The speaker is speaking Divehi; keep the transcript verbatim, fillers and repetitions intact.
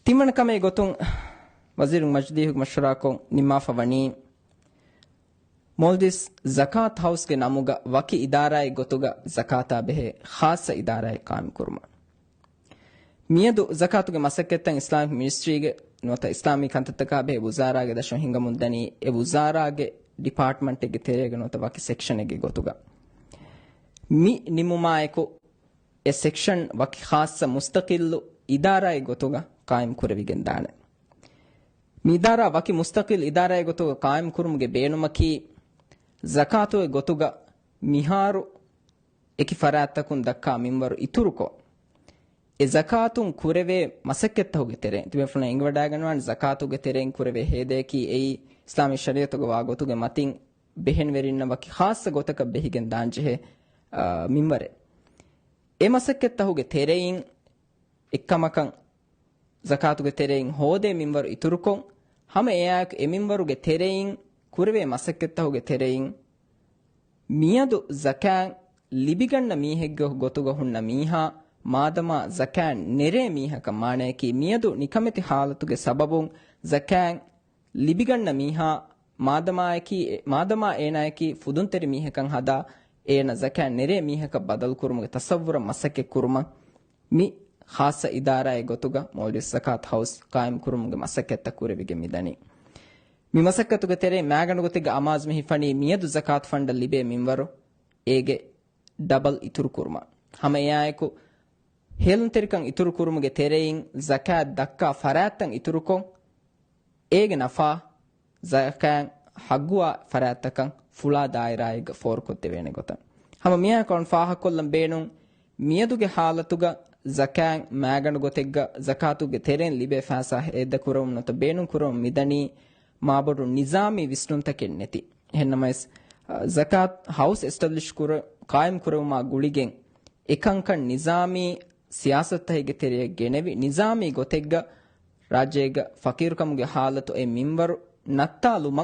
ތިންވަނަ ކަމެއް ގޮތުން ވަޒީރު މަޖިދީހުގެ މަޝްވަރާކޮށް ނިންމާފަ ވަނީ، މޯލްޑިވްސް ޒަކާތް ހައުސްގެ ނަމުގަ ވަކި އިދާރާއެއް ގޮތުގަ ޒަކާތާ ބެހޭ ޚާއްޞަ އިދާރާއެއް ޤާއިމް ކުރުމަށް. މިއަދު ޒަކާތުގެ މަސައްކަތްތައް އިސްލާމިކް މިނިސްޓްރީގެ ނުވަތަ އިސްލާމީ ކަންތައްތަކާ ބެހޭ ވުޒާރާގެ ދަށުން ހިނގަމުން ދަނީ، އެ ވުޒާރާގެ ޑިޕާޓްމަންޓެއްގެ ތެރޭގަ ނުވަތަ ވަކި ސެކްޝަނެއްގެ ގޮތުގަ. މި ނިމުމާއެކު، އެ ސެކްޝަން ވަކި ޚާއްޞަ މުސްތަޤިއްލު އިދާރާއެއް ގޮތުގަ ޤާއިމް ކުރެވިގެން ދާނެ. މި އިދާރާ ވަކި މުސްތަޤިލް އިދާރާއެއް ގޮތުގަ ޤާއިމް ކުރުމުގެ ބޭނުމަކީ، ޒަކާތުގެ ގޮތުގަ މިހާރު އެކި ފަރާތްތަކުން ދައްކާ މިންވަރު އިތުރުކޮށް، އެ ޒަކާތުން ކުރެވޭ މަސައްކަތްތަކުގެ ތެރެއިން، ތިބޭފުޅުން އެނގިވަޑައިގަންނަވާނެ، ޒަކާތުގެ ތެރެއިން ކުރެވޭ ހޭދަޔަކީ އެއީ އިސްލާމީ ޝަރީޢަތުގަ ވާ ގޮތުގެ މަތިން ބެހެންވެރިންނަށް ވަކި ޚާއްޞަ ގޮތަކަށް ބެހިގެން ދާންޖެހޭ، އާ، މިންވަރެއް. އެ މަސައްކަތްތަކުގެ ތެރެއިން އެއްކަމަކަށް ޒަކާތުގެ ތެރެއިން ހޯދޭ މިންވަރު އިތުރުކޮށް، ހަމަ އެއާއެކު އެ މިންވަރުގެ ތެރެއިން ކުރެވޭ މަސައްކަތްތަކުގެ ތެރެއިން މިއަދު ޒަކާތް ލިބިގަންނަ މީހެއްގެ ގޮތުގަ ހުންނަ މީހާ، މާދަމާ ޒަކާތް ނެރޭ މީހަކަށް، މާނަޔަކީ މިއަދު ނިކަމެތި ހާލަތުގެ ސަބަބުން ޒަކާތް ލިބިގަންނަ މީހާ، މާދަމާއަކީ، މާދަމާ އޭނާއަކީ ފުދުންތެރި މީހަކަށް ހަދާ، އޭނަ ޒަކާތް ނެރޭ މީހަކަށް ބަދަލުކުރުމުގެ ތަޞައްވުރަށް މަސައްކަތް ކުރުމަށް، މި ޚާއްޞަ އިދާރާއެއް ގޮތުގަ މޯލްޑިވްސް ޒަކާތް ހައުސް ޤާއިމް ކުރުމުގެ މަސައްކަތްތައް ކުރެވިގެން މިދަނީ. މި މަސައްކަތުގެ ތެރެއިން މައިގަނޑު ގޮތެއްގަ އަމާޒު މި ހިފަނީ މިއަދު ޒަކާތު ފަންޑަށް ލިބޭ މިންވަރު އޭގެ ޑަބަލް އިތުރު ކުރުމަށް. ހަމަ އެއާއެކު، ހޭލުންތެރިކަން އިތުރު ކުރުމުގެ ތެރެއިން ޒަކާތް ދައްކާ ފަރާތްތައް އިތުރުކޮށް، އޭގެ ނަފާ ޒަކާތް ހައްގުވާ ފަރާތްތަކަށް ފުޅާ ދާއިރާއެއްގަ ފޯރުކޮށްދެވޭނެ ގޮތަށް. ހަމަ މިއާއެކު ފާހަގަކޮށްލަން ބޭނުން، މިއަދުގެ ހާލަތުގަ ޒަކާތް މައިގަނޑު ގޮތެއްގަ ޒަކާތުގެ ތެރެއިން ލިބޭ ފައިސާ ހޭދަކުރަމުން ނުވަތަ ބޭނުން ކުރަމުން މިދަނީ މާބޮޑު ނިޒާމީ ވިސްނުންތަކެއް ނެތި. އެހެންނަމަވެސް، އަ، ޒަކާތް ހައުސް އެސްޓަބްލިޝް ކުރ-، ޤާއިމް ކުރެވުމާ ގުޅިގެން، އެކަންކަން ނިޒާމީ ސިޔާސަތުތަކެއްގެ ތެރެއަށް ގެނެވި، ނިޒާމީ ގޮތެއްގަ ރާއްޖޭގަ ފަޤީރުކަމުގެ ހާލަތު އެ މިންވަރު ނައްތާލުމަށް